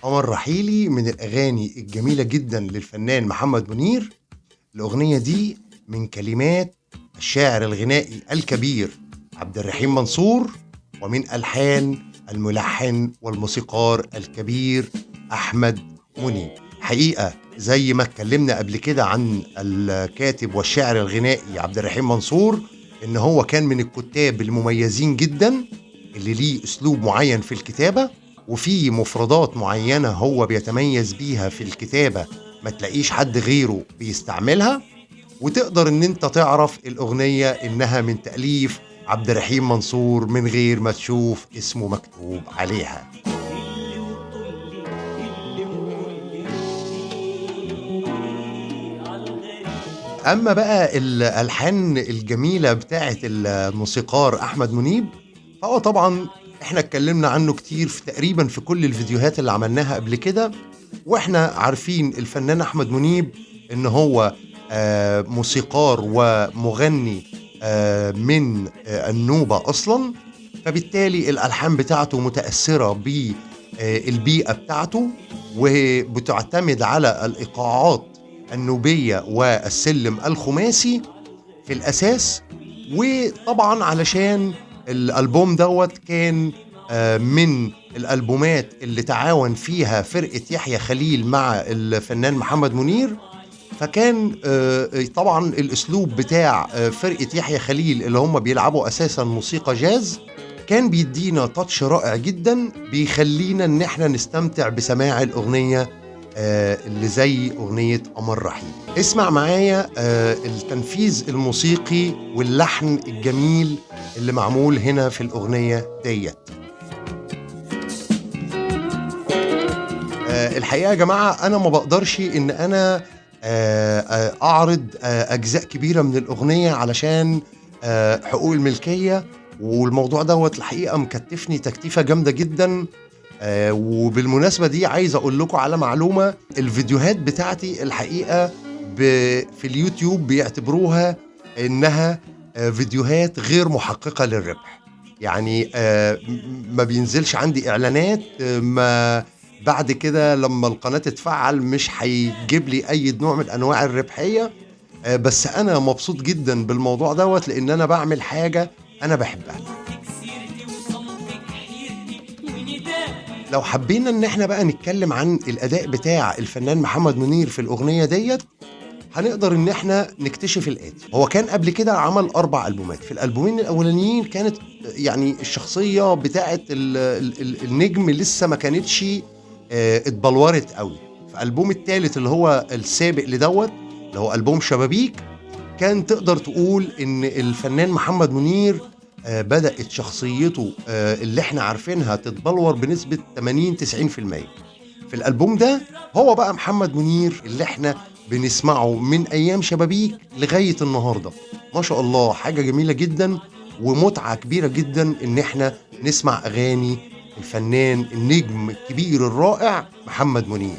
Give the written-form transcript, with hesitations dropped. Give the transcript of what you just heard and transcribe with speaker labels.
Speaker 1: قمر رحيلي من الأغاني الجميلة جدا للفنان محمد منير. الأغنية دي من كلمات الشاعر الغنائي الكبير عبد الرحيم منصور، ومن ألحان الملحن والموسيقار الكبير أحمد منيب. حقيقة زي ما اتكلمنا قبل كده عن الكاتب والشاعر الغنائي عبد الرحيم منصور، إن هو كان من الكتاب المميزين جدا اللي ليه أسلوب معين في الكتابة، وفي مفردات معينة هو بيتميز بيها في الكتابة ما تلاقيش حد غيره بيستعملها، وتقدر إن انت تعرف الأغنية إنها من تأليف عبد الرحيم منصور من غير ما تشوف اسمه مكتوب عليها. أما بقى الألحان الجميلة بتاعة الموسيقار أحمد منيب، فهو طبعا احنا اتكلمنا عنه كتير في تقريبا في كل الفيديوهات اللي عملناها قبل كده، واحنا عارفين الفنان أحمد منيب إن هو موسيقار ومغني من النوبة أصلا، فبالتالي الألحان بتاعته متأثرة بالبيئة بتاعته وبتعتمد على الإيقاعات النوبية والسلم الخماسي في الأساس. وطبعا علشان الألبوم دوت كان من الألبومات اللي تعاون فيها فرقة يحيى خليل مع الفنان محمد منير، فكان طبعا الأسلوب بتاع فرقة يحيى خليل اللي هم بيلعبوا أساسا موسيقى جاز كان بيدينا تاتش رائع جدا بيخلينا ان احنا نستمتع بسماع الأغنية اللي زي أغنية قمر رحيل. اسمع معايا التنفيذ الموسيقي واللحن الجميل اللي معمول هنا في الأغنية ديت. الحقيقة يا جماعة أنا ما بقدرش إن أنا أعرض أجزاء كبيرة من الأغنية علشان حقوق الملكية، والموضوع دوت الحقيقة مكتفني تكتيفة جامدة جدا. وبالمناسبة دي عايز أقول لكم على معلومة، الفيديوهات بتاعتي الحقيقة في اليوتيوب بيعتبروها إنها فيديوهات غير محققة للربح، يعني ما بينزلش عندي إعلانات، ما بعد كده لما القناة تتفعل مش هيجيب لي أي نوع من أنواع الربحية. بس أنا مبسوط جدا بالموضوع دوت لأن أنا بعمل حاجة أنا بحبها. لو حبينا ان احنا بقى نتكلم عن الاداء بتاع الفنان محمد منير في الاغنية ديت، هنقدر ان احنا نكتشف الاتي. هو كان قبل كده عمل 4 البومات. في الالبومين الاولانيين كانت يعني الشخصية بتاعه النجم لسه ما كانتش اتبلورت قوي. في الالبوم الثالث اللي هو السابق لدوت اللي هو البوم شبابيك، كان تقدر تقول ان الفنان محمد منير بدأت شخصيته اللي احنا عارفينها تتبلور بنسبة 80-90%. في الألبوم ده هو بقى محمد منير اللي احنا بنسمعه من أيام شبابيك لغاية النهاردة. ما شاء الله، حاجة جميلة جدا ومتعة كبيرة جدا ان احنا نسمع أغاني الفنان النجم الكبير الرائع محمد منير.